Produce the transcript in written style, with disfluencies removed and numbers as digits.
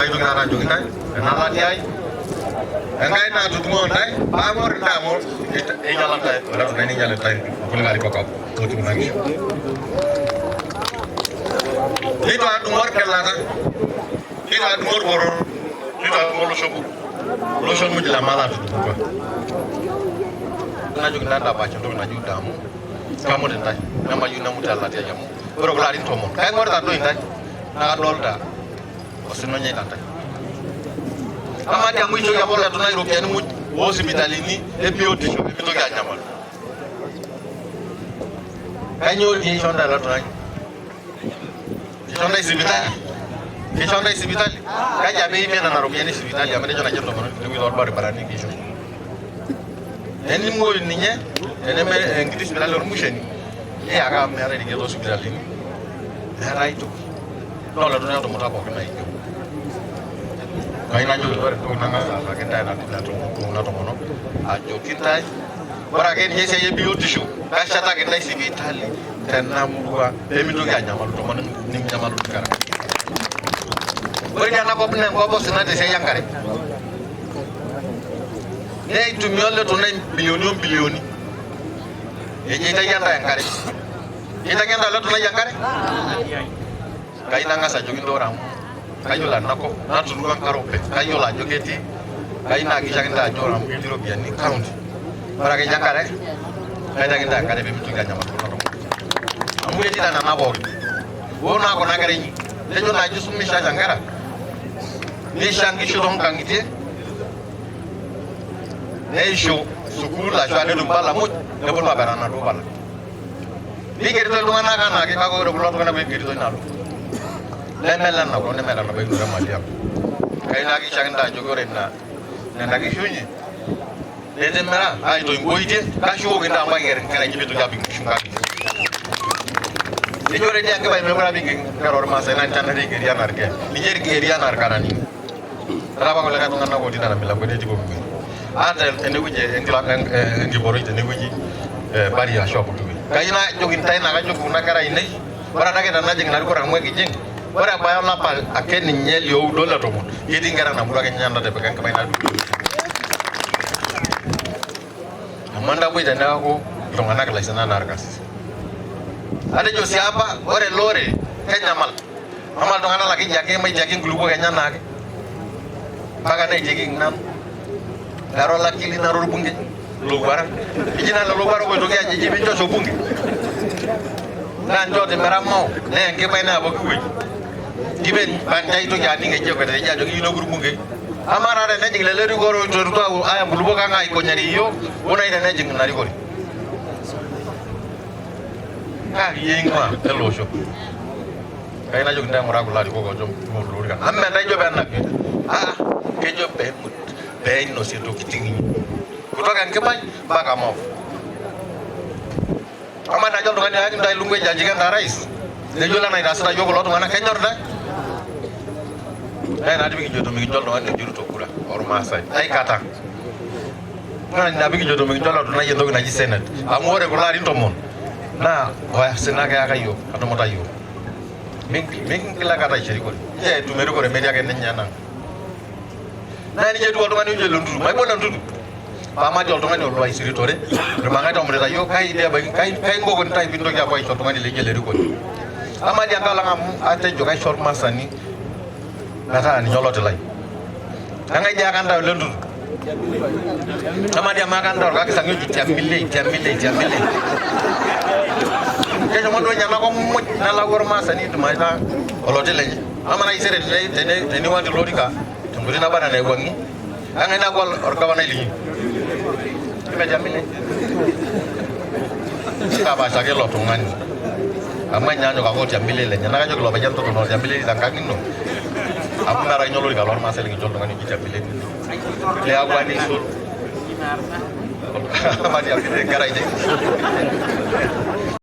Aitoki taata ajoki intae enalatia ai Enkai natudung'o intae paa ore intae amu einyala intae olatu neinyal intae kulikae arikok otii kuna kishu. Neitu adung'u orgilata, neitu adung'u orpororo, neitu adung'u olosho olosho muj lemala atudung'utua. Najoki intae ntapaash entoki naji UDA amu kamut intae nemayieu nemut elatia ai amu ore kulo arin 10 kaing'orita doi intae naa kadolta osina onyaita intae. Amaa dii amu eishooki apa oltung'ani iropiyiani muj oosipitalini ebiotisho pemitoki anyamalu. Kainyoo dii eishoo intae ele tung'ani? Isho intae sipitali? Kisho intae sipitali? Kaji apa eimie nena ropiyiani e sipitali amu etejo naji entomononi tenewueji torbaribarani kisho. Tenimuoyu ninye teneme enkiti sipitali ormusheni niyaka amu meetae irkeek toosipitalini meetae aitoki. Naa oltung'ani otumuta pookin naijo. Kayieu najoki ore entoki nang'as aasaki intae kuna tomonok ajoki intae ore ake ninye esiai e biotisho kashetaki intae sipitali tena murua pemintoki anyamalu tomonok niminyamalu inkera. Ore dii ena kop naa enkop osina tesiai enkare. Neitumia ole Tunai imbilioni o mbilioni ejo aitaki intae enkare. Keitaki intae ole Tunai enkare? Kai nang'as ajoki ntoore amu kayiolo ena kop naturuo enkare openy kayiolo ajo ketii kai naa kisho ake intae ajo ore amu ketii iropiyiani county ore ake ejo enkare kaitaki intae enkare pemintoki anyamal kuna tomonok amu ketii taa nena pookin hoo naa kuna kera inyi tejo naaji isumishasha nkera nisha nkishu toonkang'itie neishu sukuul ashu netum mpala muj neponu apetaa inaduo pala Neigeritoi iltung'anak anaake kake ore kulo tung'anak oigeritoi nalo neme lenakop nemeeta enabaikinoto emali ang. Kayieu naa kisho ake intae ajoki ore ina nena kishu inyi nitimira aitoiboitie kashukoki intae amu aiger inkera inyi piitoki apik inkishu nkang'itie. Ejo ore dii enkipa mekure apa igeri inkera ormaasai naa ninche nari igeri anaa irkeek. Ninche igeri anaa irkaranini. Etaa apa kulikae tung'anak otii nena milangoni etii pooki wueji. Ata enewueji enkiporoi tenewueji baria ashu pooki wueji. Kayieu najoki intae naa kajoki kuna kera ainei ore adake tenajing ina rikore amu ekijing ore ebaya olapa ake ninye lioudo le 10 ketii inkera ina murua ake ninye natipika enkipa ina amu entaboi teneeku iltung'anak ilaisinak naa irkarsisi. Atejo sii apa ore ele orere kenyamal amaa iltung'anak laa keji ake maitiaki inkulupuok enye anaake mpaka naitiakiki nanu nara olakili nara orbungei lowuarak eji naa lelo owuarak oitoki ajo eji pinchosho bunge naa ninche otimira Mao naa enkipa ina pooki wueji kipe pancha aitoki aning eji ekwetita eji ajo kiyieu neeku irbungei amaa taa tenejing lelo erikore oiterutua aya nkulupuok ang aikonyari iyiook hoo nai tenejing ina rikore kaa kiyie ing'ua ele osho kayieu najoki intae ng'ura kulo arikok oojo ng'oru ilorikan amu mee ijo peenapi aa kejo peemut peinosie intokitin inyi kutoka Enkipai mpaka Mao. Amaa najo oltung'ani ayaki intae lungu ejaji kenta rais neyiolo enaitaasita iyiook kulo tung'anak kenyor intae? Naa ina pikijoito mikincho oltung'ani oji Ruto kura ormaasai aikata. Naa ina pikijoito mikincho ilo tung'ani entoki naji senate amu ore kulo arin 10 naa osina keyaka iyiook etumuta iyiook. Mikingil aikata aisho erikore. Nchoo etum erikore metii ake ninye enang. Naa nijo etiu oltung'ani ojo Lentutu, maibung Lentutu. Pamatii oltung'ani olo aisiritore, irmang'ati omutita iyiook, kai dii ebaiki, kai inkoko intae piintoki apuo aisho oltung'ani laijo ele erikore. Amaa dii enkae olong amu atejo kaisho ormaasani metaa ninye oloti lai. Kang'ae dii aka ntae ole Ntutu? Amaa dii amu aka ntae orkakisangi oji Tiamilei, Tiamilei, Tiamilei. Keshomo duo ninye enakop muj nelau ormaasani oidim aitaa oloti lenye. Amaa taisere teniwang tilo orika tenkoitoi naba anaa enaiwuang'ie, kang'ae naaku orgavanai linyi? Ime Tiamilei? Ntapaashaki ilo tung'ani amu enyaanyuk ake otiamilei lenye. Naa kajoki ilo payian totona otiamilei tenkang ino amu meeta ninye olorika lormaasai likincho oltung'ani oji Tiamilei liakua nisul. Amaa Tiamilei enkerai ino.